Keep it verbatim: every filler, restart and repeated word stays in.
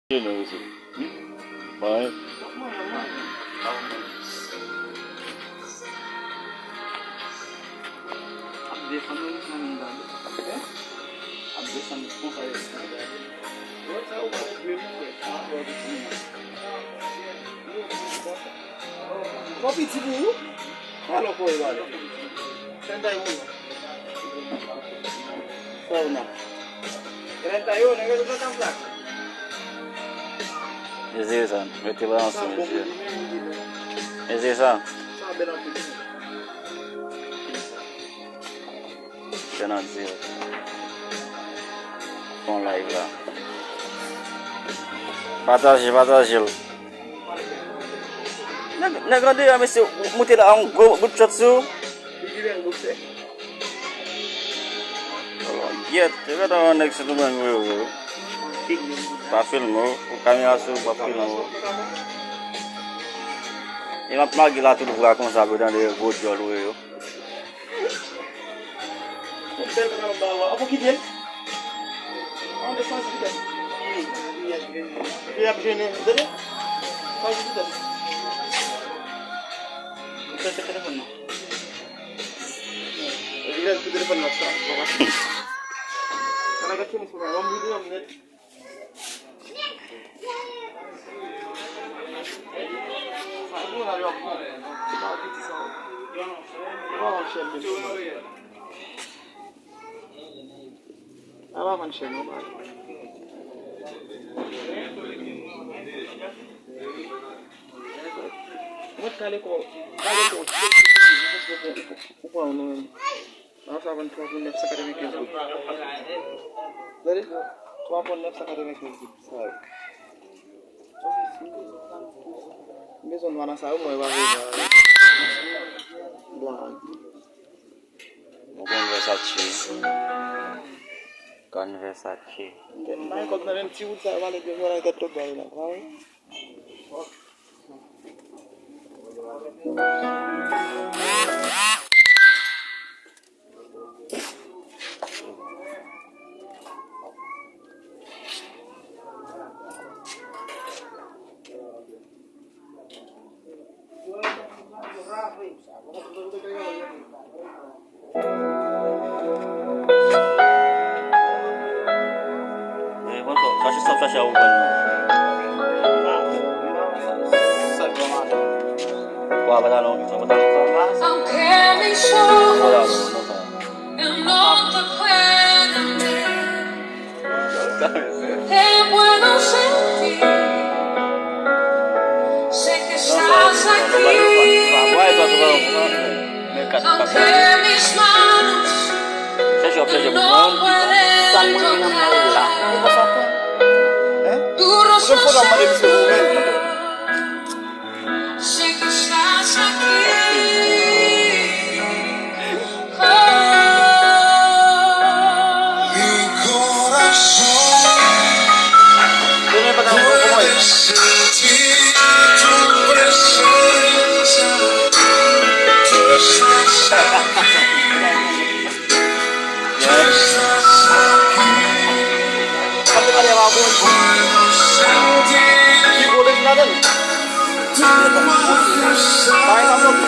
Manje nou isit. Manje. Ap desann wi, mezanmi, gade. Ap desann konsa yo. Wè sa ou pale dwe mwen, wè. Sa ap wè desann. Twò piti pou ou. Alò, kò e bale. Trenta y uno. Sa ou nan? Trenta y uno, que tú estás flaco. Mesye sa, mete balanse, mesye. Mesye sa. Sa bèl anpil. Fè nan di. Fè yon live la. Pataje, pataje l. Nèg, nèg andeyò, mesye, moute la, yon gwo bout chòt sou. Li vin bòksè. Gyèt, se pa ta yon nèg Sendomeng vre, vre. Pa filme w, ou kamera sou ou, pa filme w. E m ap mage la tout vra konsa pou tande gwo dyòl ou ye yo. Bèl kanal ba wa. Apo kite l. An de santi tèt. Li ap jennen, tande? Santi tèt. Tèt telefòn nan. Li lè pou telefòn nan sa. Bon, mwen gade tenis mwen. Mwen mouye mwen nèt. Mwen kale kò, kale kò. Ou pran nou menm. Nan sa vann twa pou nèf san katrevenkenz goud. Tande? Twa pou nèf san katrevenkenz goud. Sa yo. M bezwen nwa nan sa yo, mwen pa vle nwa. Blan. Ou konn Versace. Konn Versace. M bay kòb nan menm ti wout sa yo, pale de vwala gèt lòt bagay la. Pa vre? Eh, bonso, chache sa w ap chache a ou konn non. Sa k gen maten. Wa, pantalon, sa pantalon sa. Pantalon, non, sa. Te bueno sentir, sé que estás aquí. Aunque mis manos no pueden tocar tu rostro cercano. Sé que estás aquí. Oh. Mi corazón puede sentir tu presencia. Tú estás aquí. Tú estás aquí. Puedo sentir tu presencia.